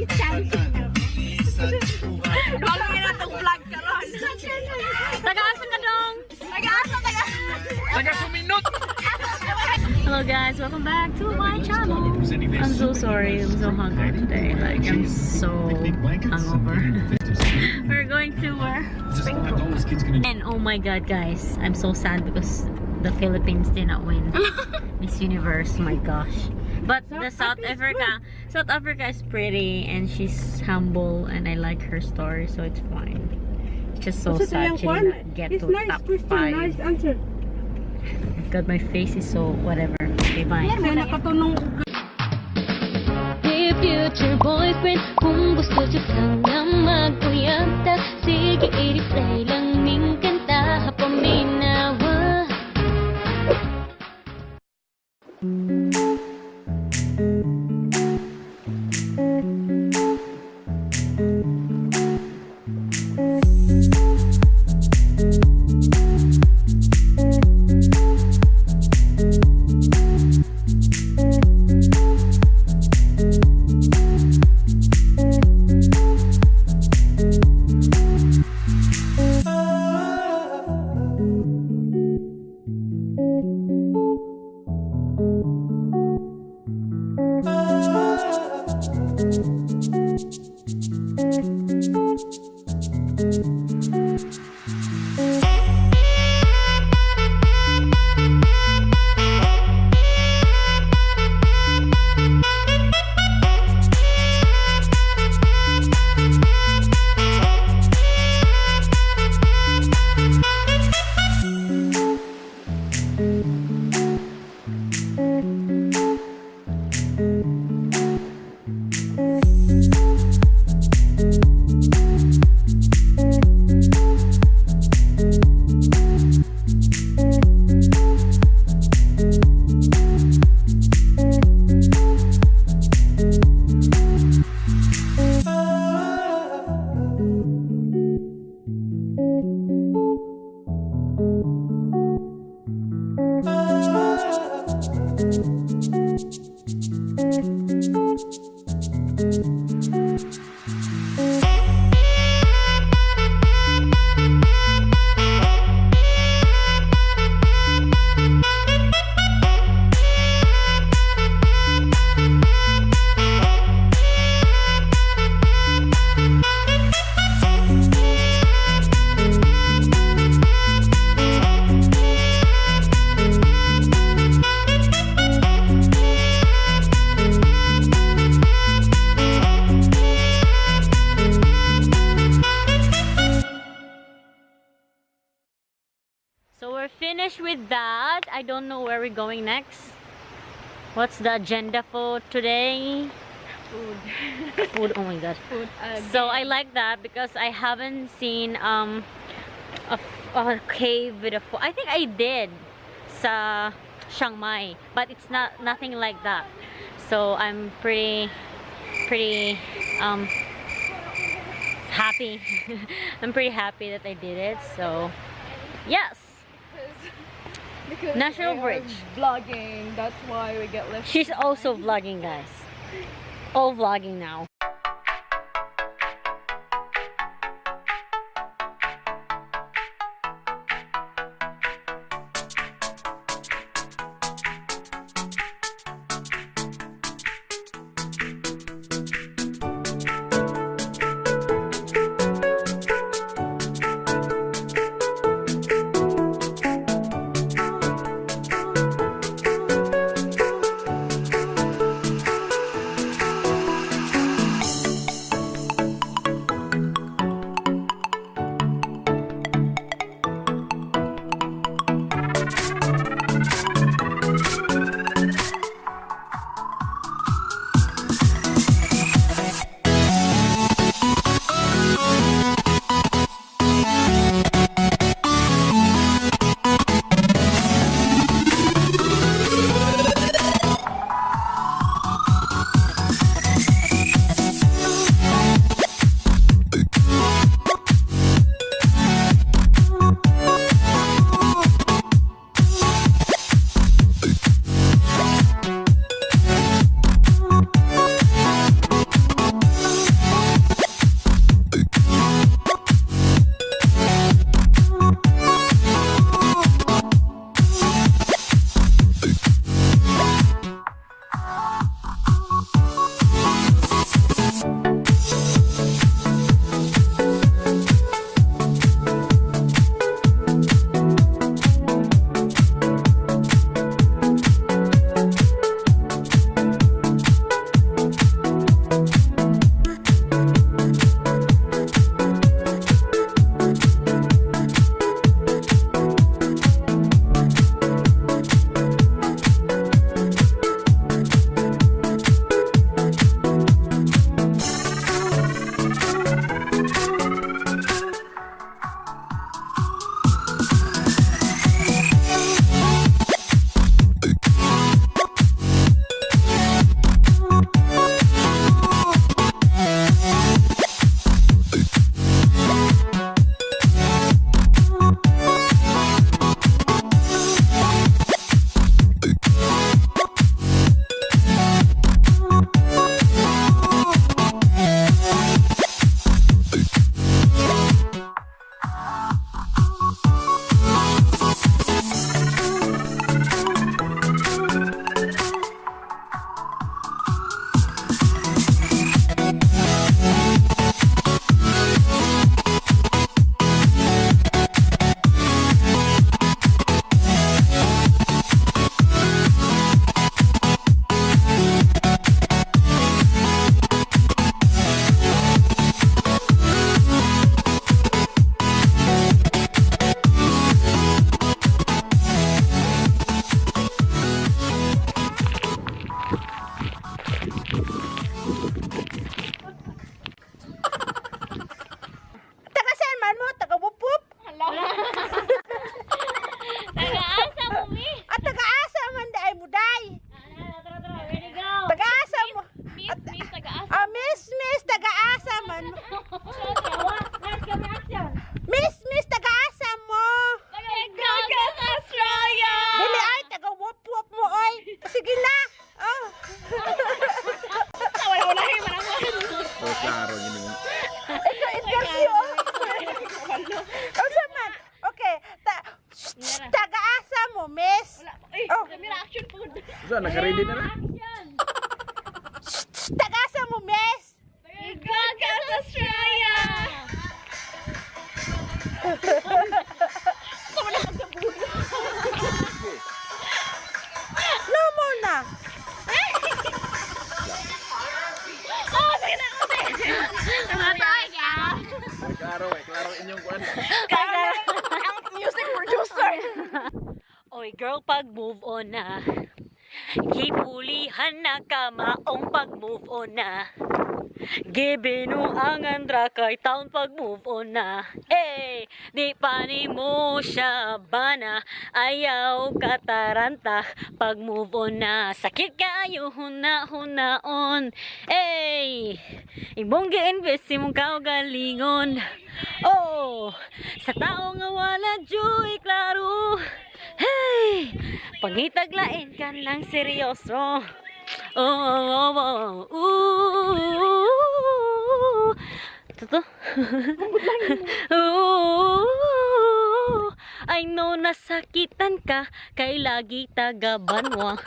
Chancing. Wala na tong vlog karon. Taga-asa ka dong? Taga-asa, taga. Taga suminot! Hello guys, welcome back to my channel. I'm so sorry, I'm so hungry today. Like, I'm so hungover. We're going to where? And oh my God, guys, I'm so sad because the Philippines did not win Miss Universe. My gosh. But the South Africa is pretty and she's humble and I like her story, so it's fine. It's just so sad she did not get It's to nice top question, 5. Nice answer. God, my face is so whatever. Okay, bye. Kaya nakatunong. Dear future boyfriend, kung gusto siya sana magkuyanta, sige, i-play lang ning kanta, paminawa. So we're finished with that. I don't know where we're going next. What's the agenda for today? Food. Food. Oh my God. Food again. So I like that because I haven't seen a cave with a I think I did sa Chiang Mai, but it's not nothing like that. So I'm pretty happy. I'm pretty happy that I did it. So yes. Because National we are Bridge. vlogging, that's why we get left. She's also vlogging, guys. All vlogging now. Miss, miss, taga-asa mo. Taga Australia! Dili ay, taga wop wop mo oy. Sige na. Oh. Oh, klaro yun yung Ikaw interview. Unsa man? Okay, ta taga-asa mo, miss. Oh. So, naka-ready na na. Taga-asa mo, miss. Taga Australia! No mo na. Ay, klaro, ay, klaro inyong kuan. Ang music producer. Oy girl, pag move on na. Gipulihan na ka maong pag move on na. Gibinuangan ra kay taon pag move on na. Eh, di pa ni mo siya bana. Ayaw kataranta pag move on na. Sakit kayo huna hunaon. Eh, imong gi-invest imong kaugalingon. Oh, sa tao nga wala juy klaro. Hey, pangitaglain ka ng seryoso. Oh, ooh. Ito to. Ooh, I know nasakitan ka kay lagi taga Banwa.